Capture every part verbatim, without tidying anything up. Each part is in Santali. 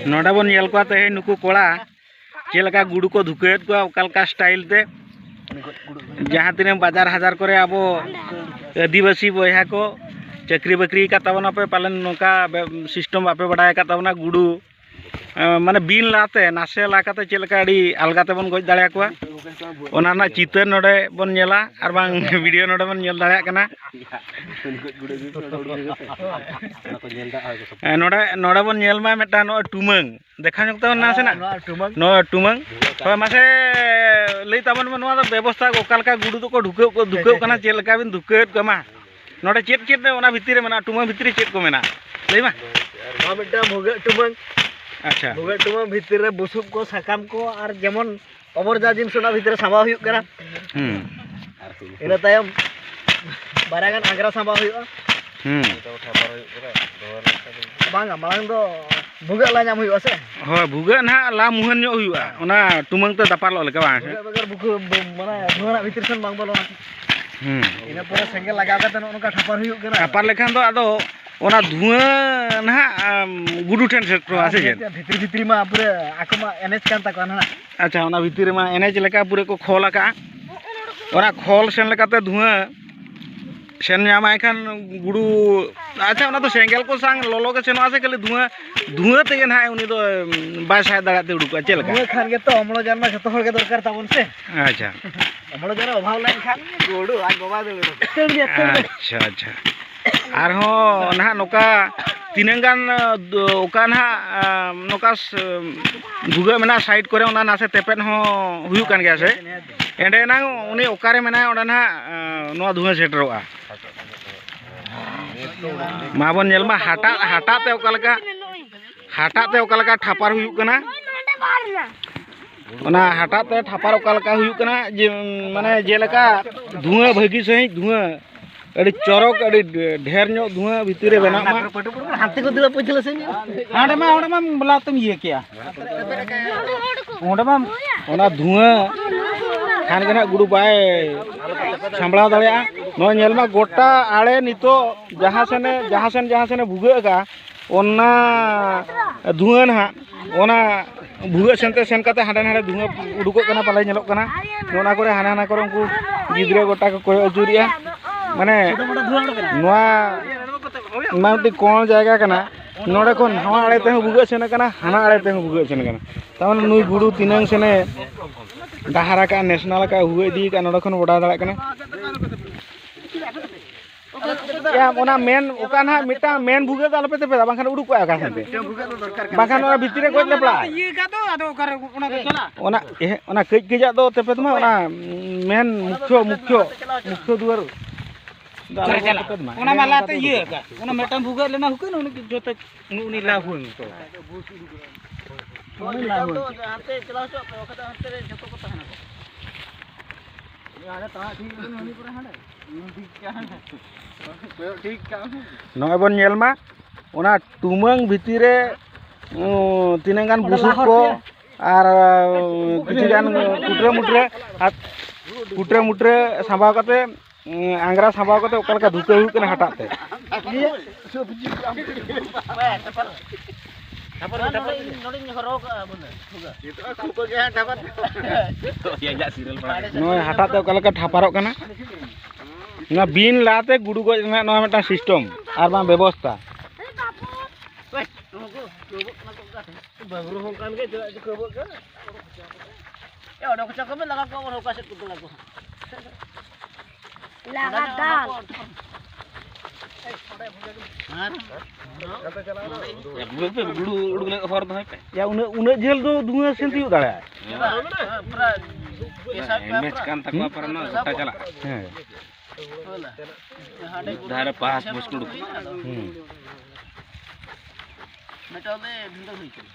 ᱱᱚᱰᱮ ᱵᱚᱱ ᱧᱮᱞ ᱠᱚᱣᱟ ᱛᱮᱦᱮᱧ ᱱᱩᱠᱩ ᱠᱚᱲᱟ ᱪᱮᱫ ᱞᱮᱠᱟ ᱜᱩᱰᱩ ᱠᱚ ᱫᱷᱩᱠᱟᱹᱣᱮᱫ ᱠᱚᱣᱟ, ᱚᱠᱟ ᱞᱮᱠᱟ ᱥᱴᱟᱭᱤᱞ ᱛᱮ᱾ ᱡᱟᱦᱟᱸ ᱛᱤᱱᱟᱹᱜ ᱵᱟᱡᱟᱨ ᱦᱟᱡᱟᱨ ᱠᱚᱨᱮ ᱟᱵᱚ ᱟᱹᱫᱤᱵᱟᱹᱥᱤ ᱵᱚᱭᱦᱟ ᱠᱚ ᱪᱟᱹᱠᱨᱤ ᱵᱟᱹᱠᱨᱤ ᱟᱠᱟᱫ ᱛᱟᱵᱚᱱᱟ ᱯᱮ, ᱯᱟᱞᱮᱱ ᱱᱚᱝᱠᱟ ᱵᱮ-, ᱥᱤᱥᱴᱮᱢ ᱵᱟᱯᱮ ᱵᱟᱰᱟᱭ ᱟᱠᱟᱫ ᱛᱟᱵᱚᱱᱟ᱾ ᱜᱩᱰᱩ, ᱮ, ᱢᱟᱱᱮ ᱵᱤᱱ ᱞᱟᱛᱮ ᱱᱟᱥᱮ ᱞᱟ ᱠᱟᱛᱮ ᱪᱮᱫ ᱞᱮᱠᱟ ᱟᱹᱰᱤ ᱟᱞᱜᱟ ᱛᱮᱵᱚᱱ ᱜᱚᱡ ᱫᱟᱲᱮᱭᱟᱠᱚᱣᱟ, ᱚᱱᱟ ᱨᱮᱱᱟᱜ ᱪᱤᱛᱟᱹᱨ ᱱᱚᱰᱮ ᱵᱚᱱ ᱧᱮᱞᱟ, ᱟᱨ ᱵᱟᱝ ᱵᱷᱤᱰᱤᱭᱳ ᱱᱚᱰᱮ ᱵᱚᱱ ᱧᱮᱞ ᱫᱟᱲᱮᱭᱟᱜ ᱠᱟᱱᱟ᱾ ᱮ, ᱱᱚᱰᱮ, ᱱᱚᱰᱮ ᱵᱚᱱ ᱧᱮᱞ ᱢᱟ ᱢᱤᱫᱴᱟᱝ ᱱᱚᱜᱼᱚᱭ ᱴᱩᱢᱟᱹᱝ, ᱫᱮᱠᱷᱟ ᱧᱚᱜ ᱛᱟᱵᱚᱱ ᱱᱟᱥᱮᱱᱟᱜ᱾ ᱱᱚᱣᱟ ᱴᱩᱢᱟᱹᱝ᱾ ᱱᱚᱣᱟ ᱴᱩᱢᱟᱹᱝ᱾ ᱦᱳᱭ, ᱢᱟᱥᱮ ᱞᱟᱹᱭ ᱛᱟᱵᱚᱱ ᱢᱮ, ᱱᱚᱣᱟ ᱫᱚ ᱵᱮᱵᱚᱥᱛᱷᱟ ᱚᱠᱟ ᱞᱮᱠᱟ ᱜᱩᱰᱩ ᱫᱚᱠᱚ ᱰᱷᱩᱠᱟᱹᱣ ᱠᱚ, ᱫᱷᱩᱠᱟᱹᱣ ᱠᱟᱱᱟ, ᱪᱮᱫ ᱞᱮᱠᱟ ᱵᱤᱱ ᱫᱷᱩᱠᱟᱹᱣᱮᱫ ᱠᱚᱣᱟ? ᱢᱟ, ᱱᱚᱰᱮ ᱪᱮᱫ ᱪᱮᱫ ᱚᱱᱟ ᱵᱷᱤᱛᱤᱨ ᱨᱮ ᱢᱮᱱᱟᱜᱼᱟ? ᱴᱩᱢᱟᱹᱝ ᱵᱷᱤᱛᱤᱨ ᱨᱮ ᱪᱮᱫ ᱠᱚ ᱢᱮᱱᱟᱜᱼᱟ? ᱞᱟᱹᱭ ᱢᱟ᱾ ᱱᱚᱣᱟ ᱢᱤᱫᱴᱟᱝ ᱵᱷᱩᱜᱟᱹᱜ ᱴᱩᱢᱟᱹᱝ᱾ ᱟᱪᱪᱷᱟ᱾ ᱵᱷᱩᱜᱟᱹᱜ ᱴᱩᱢᱟᱹᱝ ᱵᱷᱤᱛᱤᱨ ᱨᱮ ᱵᱩᱥᱩᱵ ᱠᱚ, ᱥᱟᱠᱟᱢ ᱠᱚ, ᱟᱨ ᱡᱮᱢᱚᱱ ᱚᱵᱚᱨᱡᱟ ᱡᱤᱱᱤᱥ ᱚᱱᱟ ᱵᱷᱤᱛᱤᱨ ᱨᱮ ᱥᱟᱢᱵᱟᱣ ᱦᱩᱭᱩᱜ ᱠᱟᱱᱟ᱾ ᱦᱩᱸ᱾ ᱤᱱᱟᱹ ᱛᱟᱭᱚᱢ ᱵᱟᱨᱭᱟ ᱜᱟᱱ ᱟᱝᱜᱽᱨᱟ ᱥᱟᱢᱵᱟᱣ ᱦᱩᱭᱩᱜᱼᱟ᱾ ᱦᱩᱸ᱾ ᱵᱟᱝᱟ, ᱢᱟᱲᱟᱝ ᱫᱚ ᱵᱷᱩᱜᱟᱹᱜ ᱞᱟ ᱧᱟᱢ ᱦᱩᱭᱩᱜᱼᱟ ᱥᱮ? ᱦᱳᱭ, ᱵᱷᱩᱜᱟᱹᱜ ᱱᱟᱦᱟᱜ ᱞᱟ ᱢᱩᱦᱟᱹᱱ ᱧᱚᱜ ᱦᱩᱭᱩᱜᱼᱟ, ᱚᱱᱟ ᱴᱩᱢᱟᱹᱝ ᱛᱮ ᱫᱟᱯᱟᱞᱚᱜ ᱞᱮᱠᱟ, ᱵᱟᱝ ᱥᱮ? ᱵᱷᱩᱜᱟᱹᱜ ᱵᱮᱜᱚᱨ ᱵᱩᱠᱩ-, ᱵᱩ-, ᱢᱟᱱᱮ ᱫᱷᱩᱣᱟᱹ ᱱᱟᱜ ᱵᱷᱤᱛᱤᱨ ᱥᱮᱱ ᱵᱟᱝ ᱵᱚᱞᱚᱱᱟ᱾ ᱦᱩᱸ᱾ ᱤᱱᱟᱹ ᱯᱚᱨᱮ ᱥᱮᱸᱜᱮᱞ ᱞᱟᱜᱟᱣ ᱠᱟᱛᱮ ᱱᱚᱜᱼᱚ ᱱᱚᱝᱠᱟ ᱴᱷᱟᱯᱟᱨ ᱦᱩᱭᱩᱜ ᱠᱟᱱᱟ᱾ ᱴᱷᱟᱯᱟᱨ ᱞᱮᱠᱷᱟᱱ ᱫᱚ ᱟᱫᱚ ᱚᱱᱟ ᱫᱷᱩᱣᱟᱹ ᱱᱟᱦᱟᱜ, ᱟᱢ, ᱜᱩᱰᱩ ᱴᱷᱮᱱ ᱥᱮᱴᱮᱨᱚᱜᱼᱟ, ᱥᱮ ᱪᱮᱫ? ᱵᱷᱤᱛᱨᱤ ᱵᱷᱤᱛᱨᱤ ᱢᱟ ᱯᱩᱨᱟᱹ ᱟᱠᱚ ᱢᱟ ᱮᱱᱮᱡ ᱠᱟᱱ ᱛᱟᱠᱚᱣᱟ ᱱᱟᱦᱟᱜ᱾ ᱟᱪᱪᱷᱟ, ᱚᱱᱟ ᱵᱷᱤᱛᱤᱨ ᱨᱮᱢᱟ ᱮᱱᱮᱡ ᱞᱮᱠᱟ ᱯᱩᱨᱟᱹ ᱠᱚ ᱠᱷᱚᱞ ᱟᱠᱟᱜᱼᱟ᱾ ᱚᱱᱟ ᱠᱷᱚᱞ ᱥᱮᱱ ᱞᱮᱠᱟᱛᱮ ᱫᱷᱩᱣᱟᱹ ᱥᱮᱱ ᱧᱟᱢᱟᱭ ᱠᱷᱟᱱ ᱜᱩᱰᱩ, ᱟᱪᱪᱷᱟ, ᱚᱱᱟ ᱫᱚ ᱥᱮᱸᱜᱮᱞ ᱠᱚ ᱥᱟᱝ ᱞᱚᱞᱚ ᱜᱮ ᱥᱮᱱᱚᱜᱼᱟ ᱥᱮ ᱠᱷᱟᱹᱞᱤ ᱫᱷᱩᱣᱟᱹ, ᱫᱷᱩᱣᱟᱹ ᱛᱮᱜᱮ ᱱᱟᱦᱟᱜ ᱩᱱᱤ ᱫᱚ, ᱩᱢ, ᱵᱟᱭ ᱥᱟᱦᱮᱫ ᱫᱟᱲᱮᱭᱟᱜ ᱛᱮ ᱩᱰᱩᱠᱚᱜᱼᱟ, ᱪᱮᱫ ᱞᱮᱠᱟ? ᱫᱷᱩᱣᱟᱹ ᱠᱷᱟᱱ ᱜᱮᱛᱚ ᱚᱢᱞᱚᱡᱟᱱ ᱢᱟ ᱡᱷᱚᱛᱚ ᱦᱚᱲ ᱜᱮ ᱫᱚᱨᱠᱟᱨ ᱛᱟᱵᱚᱱ ᱥᱮ᱾ ᱟᱪᱪᱷᱟ᱾ ᱚᱢᱞᱚᱡᱟᱱ ᱚᱵᱷᱟᱵ ᱞᱮᱱᱠᱷᱟᱱ ᱜᱩᱰᱩ ᱟᱡ ᱵᱟᱵᱟᱭ ᱫᱟᱹᱲ ᱩᱰᱩᱠᱚᱜᱼᱟ᱾ ᱟᱪᱪᱷᱟ, ᱟᱪᱪᱷᱟ᱾ ᱟᱨᱦᱚᱸ ᱱᱟᱦᱟᱜ ᱱᱚᱝᱠᱟ ᱛᱤᱱᱟᱹᱝ ᱜᱟᱱ, ᱚᱠᱟ ᱱᱟᱦᱟᱜ, ᱱᱚᱝᱠᱟ ᱵᱷᱩᱜᱟᱹᱜ ᱢᱮᱱᱟᱜᱼᱟ ᱥᱟᱭᱤᱰ ᱠᱚᱨᱮ, ᱚᱱᱟ ᱱᱟᱥᱮ ᱛᱮᱯᱮᱫ ᱦᱚᱸ ᱦᱩᱭᱩᱜ ᱠᱟᱱ ᱜᱮᱭᱟ ᱥᱮ? ᱮᱸᱰᱮ ᱮᱱᱟᱝ ᱩᱱᱤ ᱚᱠᱟᱨᱮ ᱢᱮᱱᱟᱭᱟ, ᱚᱸᱰᱮ ᱱᱟᱦᱟᱜ, ᱱᱚᱣᱟ ᱫᱷᱩᱣᱟᱹ ᱥᱮᱴᱮᱨᱚᱜᱼᱟ᱾ ᱢᱟ ᱵᱚᱱ ᱧᱮᱞ ᱢᱟ, ᱦᱟᱴᱟᱜ, ᱦᱟᱴᱟᱜ ᱛᱮ ᱚᱠᱟ ᱞᱮᱠᱟ, ᱦᱟᱴᱟᱜ ᱛᱮ ᱚᱠᱟ ᱞᱮᱠᱟ ᱴᱷᱟᱯᱟᱨ ᱦᱩᱭᱩᱜ ᱠᱟᱱᱟ᱾ ᱚᱱᱟ ᱦᱟᱴᱟᱜ ᱛᱮ ᱴᱷᱟᱯᱟᱨ ᱚᱠᱟ ᱞᱮᱠᱟ ᱦᱩᱭᱩᱜ ᱠᱟᱱᱟ, ᱡᱮ, ᱢᱟᱱᱮ, ᱡᱮᱞᱮᱠᱟ ᱫᱷᱩᱣᱟᱹ, ᱵᱷᱟᱹᱜᱤ ᱥᱟᱺᱦᱤᱡ ᱫᱷᱩᱣᱟᱹ, ᱟᱹᱰᱤ ᱪᱚᱨᱚᱠ, ᱟᱹᱰᱤ ᱰᱷᱮᱨ ᱧᱚᱜ ᱫᱷᱩᱣᱟᱹ ᱵᱷᱤᱛᱤᱨ ᱨᱮ ᱵᱮᱱᱟᱜ ᱢᱟ᱾ ᱦᱟᱱᱛᱮ ᱠᱚ ᱫᱟᱹᱲᱟ ᱯᱟᱹᱪᱷᱞᱟᱹ ᱥᱮᱱ ᱧᱚᱜ᱾ ᱦᱟᱸᱰᱮ ᱢᱟ, ᱚᱸᱰᱮ ᱢᱟ ᱵᱚᱞᱟ ᱛᱮᱢ ᱤᱭᱟᱹ ᱠᱮᱭᱟ᱾ ᱚᱸᱰᱮ ᱢᱟ ᱚᱱᱟ ᱫᱷᱩᱣᱟᱹ ᱠᱷᱟᱱ ᱜᱮ ᱱᱟᱜ ᱜᱩᱰᱩ ᱵᱟᱭ ᱥᱟᱢᱵᱲᱟᱣ ᱫᱟᱲᱮᱭᱟᱜᱼᱟ᱾ ᱱᱚᱣᱟ ᱧᱮᱞ ᱢᱟ ᱜᱚᱴᱟ ᱟᱲᱮ ᱱᱤᱛᱚᱜ ᱡᱟᱦᱟᱸ ᱥᱮᱱᱮ, ᱡᱟᱦᱟᱸ ᱥᱮᱱ, ᱡᱟᱦᱟᱸ ᱥᱮᱱᱮ ᱵᱷᱩᱜᱟᱹᱜ ᱟᱠᱟᱫᱼᱟ, ᱚᱱᱟ ᱫᱷᱩᱣᱟᱹ ᱱᱟᱦᱟᱜ, ᱚᱱᱟ ᱵᱷᱩᱜᱟᱹᱜ ᱥᱮᱱᱛᱮ ᱥᱮᱱ ᱠᱟᱛᱮ ᱦᱟᱸᱰᱮ ᱱᱟᱰᱮ ᱫᱷᱩᱣᱟᱹ ᱩᱰᱩᱠᱚᱜ ᱠᱟᱱᱟ, ᱯᱟᱞᱮ ᱧᱮᱞᱚᱜ ᱠᱟᱱᱟ᱾ ᱱᱚᱜᱼᱚ ᱱᱟ ᱠᱚᱨᱮ ᱦᱟᱱᱟ ᱱᱟᱱᱟ ᱠᱚᱨᱮ ᱩᱱᱠᱩ ᱜᱤᱫᱽᱨᱟᱹ ᱜᱚᱴᱟ ᱠᱚ ᱠᱚᱭᱚᱜ ᱟᱹᱪᱩᱨᱮᱜᱼᱟ᱾ ᱢᱟᱱᱮ ᱱᱚᱣᱟ ᱢᱟ ᱢᱤᱫᱴᱤᱡ ᱠᱚᱬ ᱡᱟᱭᱜᱟ ᱠᱟᱱᱟ, ᱱᱚᱰᱮ ᱠᱷᱚᱱ ᱱᱟᱣᱟ ᱟᱲᱮ ᱛᱮᱦᱚᱸ ᱵᱷᱩᱜᱟᱹᱜ ᱥᱮᱱ ᱠᱟᱱᱟ, ᱦᱟᱱᱟ ᱟᱲᱮ ᱛᱮᱦᱚᱸ ᱵᱷᱩᱜᱟᱹᱜ ᱥᱮᱱ ᱠᱟᱱᱟ᱾ ᱛᱟᱨᱢᱟᱱᱮ ᱱᱩᱭ ᱜᱩᱰᱩ ᱛᱤᱱᱟᱹᱝ ᱥᱮᱱᱮ ᱰᱟᱦᱟᱨ ᱟᱠᱟᱫᱼᱟ, ᱱᱮᱥᱱᱟᱞ ᱟᱠᱟᱫᱼᱟ, ᱦᱩᱜᱟᱹ ᱤᱫᱤ ᱟᱠᱟᱫᱼᱟ, ᱱᱚᱰᱮ ᱠᱷᱚᱱ ᱵᱚ ᱵᱟᱰᱟᱭ ᱫᱟᱲᱮᱭᱟᱜ ᱠᱟᱱᱟ᱾ ᱮᱭᱟ, ᱚᱱᱟ ᱢᱮᱱ, ᱚᱠᱟ ᱱᱟᱦᱟᱜ ᱢᱤᱫᱴᱟᱝ ᱢᱮᱱ ᱵᱷᱩᱜᱟᱹᱜ ᱫᱚ ᱟᱞᱚᱯᱮ ᱛᱮᱯᱮᱫᱟ, ᱵᱟᱝᱠᱷᱟᱱ ᱩᱰᱩᱠᱚᱜᱼᱟ ᱚᱠᱟ ᱥᱮᱱᱛᱮ, ᱵᱟᱝᱠᱷᱟᱱ ᱚᱱᱟ ᱵᱷᱤᱛᱤᱨ ᱨᱮ ᱜᱚᱡ ᱞᱮᱯᱲᱟᱜᱼᱟ᱾ ᱤᱭᱟᱹ ᱠᱟᱜ ᱫᱚ, ᱟᱫᱚ ᱚᱠᱟᱨᱮ ᱚᱱᱟ ᱫᱚ ᱪᱟᱞᱟᱜᱼᱟ? ᱚᱱᱟ, ᱮᱦᱮ, ᱚᱱᱟ ᱠᱟᱹᱡ ᱠᱟᱹᱡᱟᱜ ᱫᱚ ᱛᱮᱯᱮᱫ ᱢᱟ, ᱚᱱᱟ ᱢᱮᱱ ᱢᱩᱠᱷᱭᱚ, ᱢᱩᱠᱷᱭᱚ, ᱢᱩᱠᱷᱭᱚ ᱫᱩᱣᱟᱹᱨ ᱫᱚ ᱟᱞᱚ ᱚᱠᱟ ᱨᱮ ᱪᱟᱞᱟᱜᱼᱟ? ᱛᱮᱯᱮᱫ ᱢᱟ᱾ ᱚᱱᱟ ᱢᱟ ᱮᱱᱮ ᱞᱟᱦᱟᱛᱮ ᱚᱱᱠᱟ ᱛᱮ ᱤᱭᱟᱹ ᱩᱰᱩᱠᱚᱜᱼᱟ᱾ ᱟᱠᱟᱫ, ᱚᱱᱟ ᱢᱤᱫᱴᱟᱝ ᱵᱷᱩᱜᱟᱹᱜ ᱞᱮᱱᱟ ᱦᱩᱠᱟᱹᱱ, ᱩᱱᱤ ᱡᱚᱛᱚ ᱩᱱᱤ, ᱩᱱᱤ ᱞᱟ ᱦᱩᱭ ᱩᱛᱟᱹᱨ᱾ ᱩᱱᱤ ᱞᱟ ᱦᱩᱭ ᱩᱛᱟᱹᱨ᱾ ᱦᱟᱱᱛᱮ ᱪᱟᱞᱟᱣ ᱦᱚᱪᱚᱣᱟᱜ ᱯᱮ, ᱵᱟᱠᱷᱟᱡ ᱫᱚ ᱦᱟᱱᱛᱮ ᱨᱮ ᱡᱚᱛᱚ ᱠᱚ ᱛᱟᱦᱮᱱᱟ ᱠᱚ᱾ ᱦᱟᱸᱰᱮ ᱛᱟᱲᱟᱜ ᱴᱷᱤᱠ ᱟᱠᱟᱱᱟ, ᱦᱟᱹᱱᱤ ᱯᱚᱨᱮ ᱦᱟᱸᱰᱮ᱾ ᱴᱷᱤᱠ ᱠᱟᱱᱟ᱾ ᱠᱚᱭᱚᱜ ᱴᱷᱤᱠ ᱠᱟᱜ ᱢᱮ᱾ ᱱᱚᱜᱼᱚᱭ ᱵᱚᱱ ᱧᱮᱞ ᱢᱟ, ᱚᱱᱟ ᱴᱩᱢᱟᱹᱝ ᱵᱷᱤᱛᱤᱨ ᱨᱮ, ᱩᱸ, ᱛᱤᱱᱟᱹᱜ ᱜᱟᱱ ᱚᱸᱰᱮ ᱵᱩᱥᱩᱵ ᱞᱟᱦᱟ ᱠᱚ ᱥᱮᱫ᱾ ᱟᱨ, ᱩᱸ, ᱠᱤᱪᱷᱩ ᱜᱟᱱ ᱠᱩᱴᱨᱟᱹ ᱢᱩᱴᱨᱟᱹ ᱟᱨ ᱠᱩᱴᱨᱟᱹ ᱢᱩᱴᱨᱟᱹ ᱥᱟᱸᱵᱟᱣ ᱠᱟᱛᱮ, ᱩᱸ, ᱟᱝᱜᱽᱨᱟ ᱥᱟᱸᱵᱟᱣ ᱠᱟᱛᱮ ᱚᱠᱟ ᱞᱮᱠᱟ ᱫᱷᱩᱠᱟᱹ ᱦᱩᱭᱩᱜ ᱠᱟᱱᱟ ᱦᱟᱴᱟᱜ ᱛᱮ᱾ ᱱᱚᱰᱮᱧ, ᱱᱚᱰᱮᱧ ᱦᱚᱨᱚ ᱠᱟᱜᱼᱟ ᱵᱚᱞᱮ᱾ ᱱᱤᱛᱚᱜ ᱠᱷᱩᱵ ᱜᱮ ᱦᱟᱸᱜ ᱰᱟᱵᱟᱨ᱾ ᱱᱚᱜᱼᱚᱭ ᱦᱟᱴᱟᱜ ᱛᱮ ᱚᱠᱟ ᱞᱮᱠᱟ ᱴᱷᱟᱯᱟᱨᱚᱜ ᱠᱟᱱᱟ᱾ ᱱᱚᱣᱟ ᱵᱤᱱ ᱞᱟᱛᱮ ᱜᱩᱰᱩ ᱜᱚᱡ ᱨᱮᱱᱟᱜ ᱱᱚᱣᱟ ᱢᱤᱫᱴᱟᱝ ᱥᱤᱥᱴᱮᱢ ᱟᱨ ᱵᱟᱝ ᱵᱮᱵᱚᱥᱛᱟ᱾ ᱵᱟᱹᱵᱽᱨᱩ ᱦᱚᱸ ᱚᱱᱠᱟᱱ ᱜᱮ, ᱪᱮᱫᱟᱜ ᱪᱤᱠᱟᱹ ᱜᱚᱫ ᱠᱟᱱᱟ? ᱮ, ᱚᱸᱰᱮ ᱠᱷᱚᱱ ᱪᱟᱠᱚ ᱢᱮ, ᱞᱟᱜᱟ ᱠᱚᱣᱟ ᱵᱚᱱ, ᱚᱠᱟ ᱥᱮᱫ ᱠᱚ ᱫᱟᱹᱲᱟ ᱠᱚ ᱦᱟᱸᱜ᱾ ᱞᱟᱜᱟ ᱫᱟᱞ᱾ ᱟᱨ ᱜᱩᱰᱩ, ᱜᱩᱰᱩ ᱩᱰᱩᱠ ᱞᱟᱹᱜᱤᱫ ᱦᱚᱨ ᱫᱚᱦᱚᱭ ᱯᱮ᱾ ᱭᱟ, ᱩᱱᱟᱹᱜ, ᱩᱱᱟᱹᱜ ᱡᱷᱟᱹᱞ ᱫᱚ ᱫᱷᱩᱣᱟᱹ ᱥᱮᱱ ᱛᱤᱭᱳᱜ ᱫᱟᱲᱮᱭᱟᱜᱼᱟ᱾ ᱯᱩᱨᱟᱹ ᱯᱮᱥᱟᱵ ᱠᱟᱜ ᱦᱮᱸᱰᱢᱮᱡ ᱯᱩᱨᱟᱹ᱾ ᱠᱟᱱ ᱛᱟᱠᱚᱣᱟ ᱯᱟᱨᱚᱢ ᱱᱟ, ᱜᱚᱴᱟ ᱪᱟᱞᱟᱜᱼᱟ᱾ ᱦᱮᱸ᱾ ᱦᱳᱭ ᱞᱟ᱾ ᱢᱤᱫ ᱫᱷᱟᱨᱮ ᱯᱟᱥ ᱯᱩᱥ ᱠᱚ ᱩᱰᱩᱠ᱾ ᱦᱩᱸ᱾ ᱢᱤᱫᱴᱟᱝ ᱫᱚ ᱵᱷᱤᱸᱫᱟᱹᱲ ᱦᱩᱭ ᱠᱟᱱᱟ᱾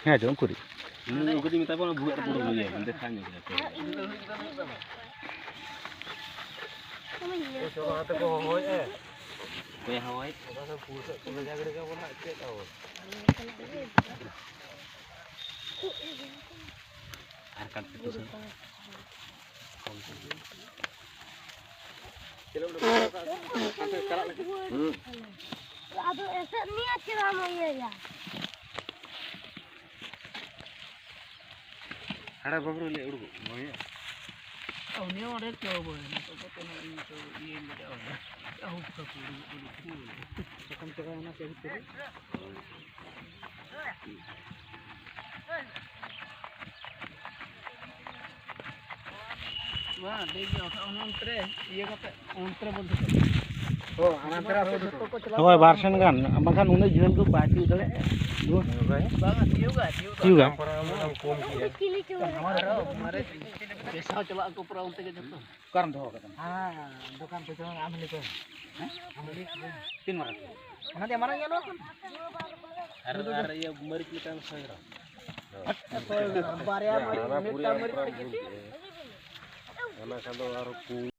ᱦᱮᱸ, ᱡᱚᱢ ᱠᱩᱨᱤ᱾ ᱩᱱᱤ ᱩᱱᱠᱩ ᱫᱚᱧ ᱢᱮᱛᱟ ᱠᱚᱣᱟ, ᱵᱷᱩᱜᱟᱹᱜ ᱨᱮ ᱯᱩᱨᱟᱹ ᱦᱩᱭ ᱠᱟᱱᱟ, ᱫᱮᱠᱷᱟ ᱧᱚᱜ ᱜᱮᱭᱟ ᱯᱮ᱾ ᱵᱷᱤᱸᱫᱟᱹᱲ ᱦᱩᱭ ᱠᱟᱱᱟ ᱢᱤᱫ ᱫᱚ᱾ ᱚᱠᱚᱭ ᱦᱚᱦᱚᱭ? ᱟᱨ ᱠᱟᱴ ᱯᱤᱴ ᱥᱮ᱾ ᱟᱫᱚ ᱮᱥᱮᱫ ᱢᱮᱭᱟ ᱪᱮᱫᱟᱜ ᱮᱢ ᱤᱭᱟᱹᱭᱟ? ᱦᱟᱲᱟ ᱵᱟᱵᱨᱩ ᱞᱮ ᱩᱰᱩᱠᱚᱜ ᱢᱚᱭᱟ᱾ ᱩᱱᱤ ᱚᱸᱰᱮ ᱪᱚ ᱵᱚᱭ, ᱱᱤᱛᱚᱜ ᱫᱚ ᱠᱳᱱᱳ ᱤᱭᱟᱹ ᱪᱚ ᱤᱭᱟᱹ ᱞᱮᱠᱟ ᱵᱟᱝ᱾ ᱟᱹᱦᱩ ᱠᱟᱹᱯᱩ ᱩᱰᱩᱠᱚᱜ ᱩᱰᱩᱠ ᱠᱚ᱾ ᱥᱟᱠᱟᱢ ᱪᱟᱵᱟᱭᱮᱱᱟ ᱥᱮ ᱟᱹᱜᱩ ᱛᱚᱨᱟ? ᱵᱟᱝ, ᱴᱷᱤᱠ ᱜᱮᱭᱟ, ᱵᱟᱠᱷᱟᱡ ᱚᱱᱟ ᱚᱱᱛᱮ ᱨᱮ ᱤᱭᱟᱹ ᱠᱟᱛᱮ ᱚᱱᱛᱮ ᱨᱮ ᱵᱚᱱ ᱫᱚᱦᱚᱭᱟ᱾ ᱦᱳᱭ, ᱵᱟᱨ ᱥᱮᱱ ᱜᱟᱱ, ᱵᱟᱝᱠᱷᱟᱱ ᱩᱱᱟᱹᱜ ᱡᱷᱟᱹᱞ ᱫᱚ ᱵᱟᱭ ᱛᱤᱭᱳᱜ ᱫᱟᱲᱮᱭᱟᱜᱼᱟ᱾ ᱵᱟᱝᱟ, ᱛᱤᱭᱳᱜᱟ, ᱛᱤᱭᱳᱜᱟ᱾ ᱛᱤᱭᱳᱜᱟ᱾ ᱟᱨᱚ ᱢᱟᱨᱮ ᱵᱮᱥᱟᱣ ᱪᱟᱞᱟᱜ ᱟᱠᱚ ᱯᱩᱨᱟᱹ ᱚᱱᱛᱮ ᱜᱮ ᱡᱚᱛᱚ᱾ ᱚᱠᱟᱨᱮᱢ ᱫᱚᱦᱚ ᱠᱟᱫᱟ? ᱦᱮᱸ, ᱫᱚᱠᱟᱱ ᱯᱮ ᱪᱟᱞᱟᱜᱼᱟ, ᱟᱢ ᱞᱟᱹᱭ ᱯᱮ᱾ ᱦᱮᱸ? ᱛᱤᱱ ᱢᱟᱨᱟᱝ? ᱚᱱᱟ ᱫᱚ ᱢᱟᱨᱟᱝ ᱜᱮᱭᱟ ᱱᱚᱣᱟ ᱠᱷᱚᱱ᱾ ᱟᱨ, ᱟᱨ ᱤᱭᱟᱹ ᱢᱟᱹᱨᱤᱪ ᱢᱤᱫᱴᱟᱝ ᱥᱚᱭ ᱨᱮ᱾ ᱵᱟᱨᱭᱟ ᱢᱟᱹᱨᱤᱪ, ᱢᱤᱫᱴᱟᱝ ᱢᱟᱹᱨᱤᱪ ᱛᱮᱜᱮ᱾ ᱚᱱᱟ ᱠᱷᱟᱱ ᱫᱚ ᱟᱨᱚ ᱯᱩ-